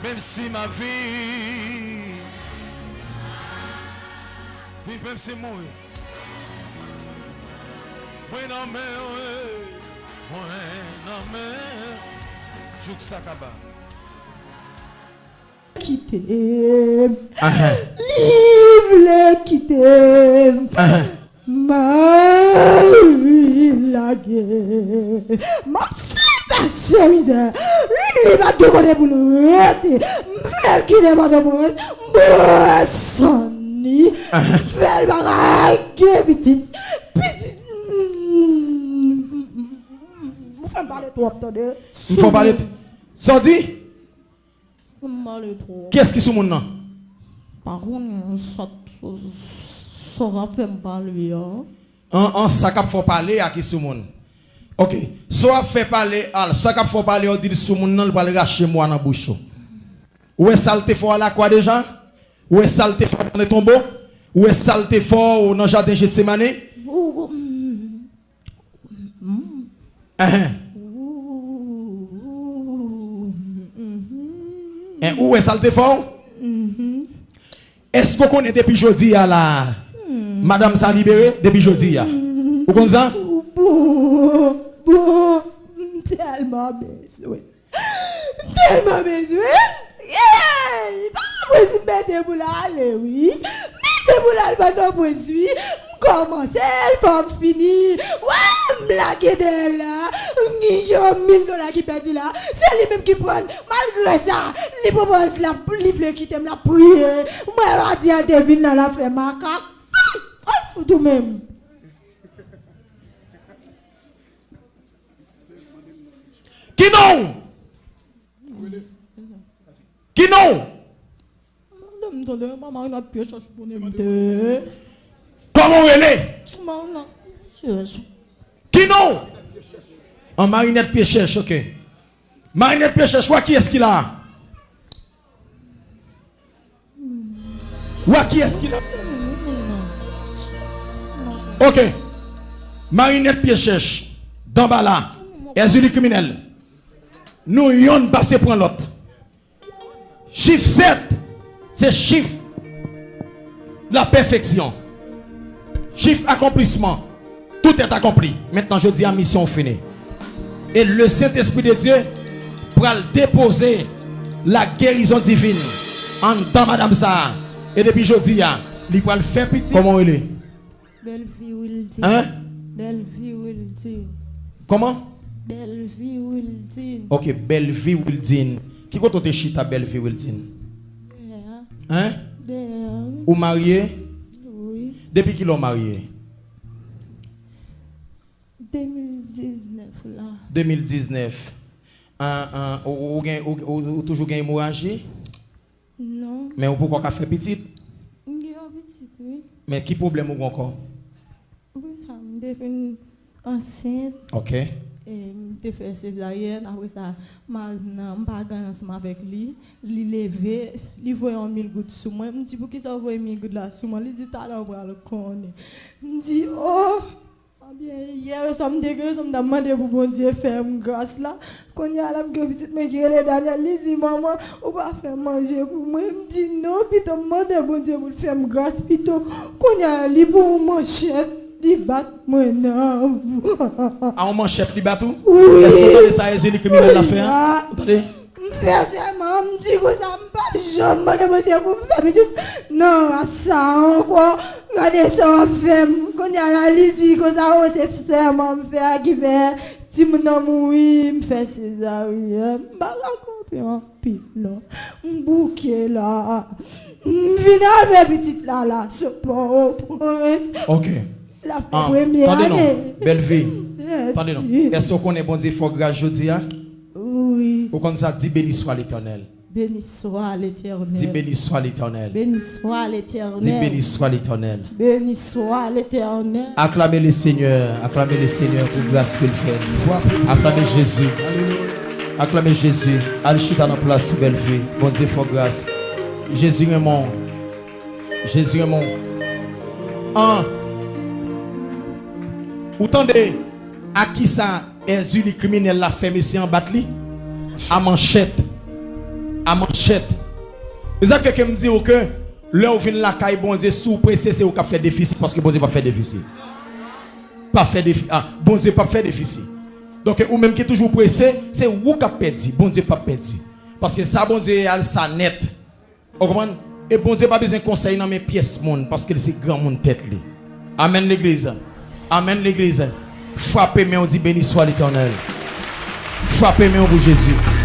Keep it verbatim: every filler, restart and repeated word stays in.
Menm si m ap viv, viv menm si m mouri. Mwen nan men w, mwen nan men w. Jouk sa kaba. Kite m. Li vle kite m. Mari lage. M ap fè l pase mizè. Li pa t gen kote pou l rete. M fè l kite Pòtoprens. M pran sònn li. M fè l bagay gen pitit. Pitit. M fè m pale twòp, tande. M fè w pale. Sa w di? M pale twòp. Kiyès ki sou moun nan? Pa konnen sa, sa k ap fè m pale a. An, an, sa k ap fè w pale a ki sou moun. Ok. Sa w ap fè pale a, sa k ap fè w pale a, w di l sou moun nan, l pral rache mwa nan bouch ou. Ou wè sa l te fè w a lakwa deja? Ou wè sa l te fè w nan tonbo? Ou wè sa l te fè w nan jaden Jetsemane? Enhen. En, ou wè sa l te fè w? Èske w konnen depi jodi a la, madanm sa libere depi jodi a? Ou konn sa? Bon, bon, m tèlman bezwen. M tèlman bezwen. Yey! Pòtoprens m mete pou l ale wi. M mete pou l al Pòtoprens wi. M kòmanse l fò m fini. Wè, m lage dèyè l la. M gen yon mil dola ki pèdi la. Se li menm ki pran l. Malgre sa, li pwopoze l ap, li vle kite m, l ap priye. Mwen pa di al te vin la, l ap fè makak. Ay, al fout ou menm. Ki non w? Ki non w? Madanm, tande, pa Marinette Pye Chèch pou n evite. Kòman w rele? Marinette Pye Chèch. Ki non w? An Marinette Pye Chèch, ok. Marinette Pye Chèch, wè kiyès ki la? Wè kiyès ki la? Ok. Marinette Pye Chèch, Danbala, Èzili Kriminèl. Nou yonn pase pran lòt. Chif sèt, se chif lapèfeksyon. Chif akonplisman. Tout est accompli. Mentnan, jodi a, misyon w fini. E le Sentespri de Dye pral depoze la gerizon divin anndan madanm sa a. E depi jodi a, li pral fè pitit. Kòman w rele? Bèlvi Wildin. Hein? Bèlvi Wildin. Kòman? Bèlvi Wildin. Ok, Bèlvi Wildin. Ki kote w te chita, Bèlvi Wildin? Dèyè. Hein? Dèyè, wi. Ou marye? Wi. Depi kilè w marye? De mil diznèf la. De mil diznèf. An, an, ou, ou, gen, ou, ou, ou toujou gen emoraji? Non. Men ou poko ka fè pitit? M gen yon pitit, wi. Men ki pwoblèm ou gen ankò? Pou sa, m te fin ansent. Ok. E m te fè sezaryèn. Apre sa, mari m nan, m pa gen ansanm avèk li. Li leve, li voye yon mil goud sou mwen. M di, "Poukisa w voye mil goud la sou mwen?" Li di, "Talè w pral konnen." M di, "Oh!" Ebyen, yè swa m te gen rezon, m t ap mande pou Bondye fè m gras la. Kounye a la, m gen pitit mwen ki rele Daniel, li di, "Manman, ou pa fè manje pou mwen?" M di, "Non, pito m mande Bondye pou l fè m gras pito." Kounye a, li pran yon manchèt, li bat mwen nan. A yon manchèt li bat ou? Wi. Èske w tande sa Èzili kriminèl la fè a? Ou tande? M fè sèman, m di konsa, m p ap janm mande Bondye pou m fè pitit nan ras sa a ankò. Gade sa w ap fè m. Kounye a la, li di konsa, o, se sèman m fè a ki fè timoun nan mouri, m fè sezaryèn. M pa ka kanpe anpil non. M bouke la. M vin avè pitit la la, sou Pòtoprens. Ok. L ap fè premye ane. Bèlvi. Tande non. Èske w konnen Bondye fè w gras jodi a? Wi. Ou konn sa, di, "Béni soit l'Éternel." Béni soit l'Éternel. Di, "Béni soit l'Éternel." Béni soit l'Éternel. Di, "Béni soit l'Éternel." Béni soit l'Éternel. Acclamez le Seigneur, acclamez le Seigneur pour grâce qu'il fait. Acclamez Jésus. Acclamez Jésus. Al chita nan plas ou, Bèlvi. Bondye fè w gras. Jezi renmen w. Jezi renmen w. An. Ou tande a kisa Èzili kriminèl la fè mesye an bat li? A manchèt. a manchèt. E sa k fè ke m di w ke lè w vin lakay Bondye, si w prese, se ou k ap fè defisi, paske Bondye p ap fè defisi. Pa fè defi, ah, Bondye p ap fè defisi. Donk, ou menm ki toujou prese, se ou k ap pèdi, Bondye p ap pèdi. Paske sa Bondye ye a, l sa nèt. Ou konprann? E Bondye pa bezwen konsèy nan men pyès moun, paske l se granmoun tèt li. Amèn, legliz. Amèn, legliz. Frape men w, di, "Beni swa Letènèl." Frape men w pou Jezi.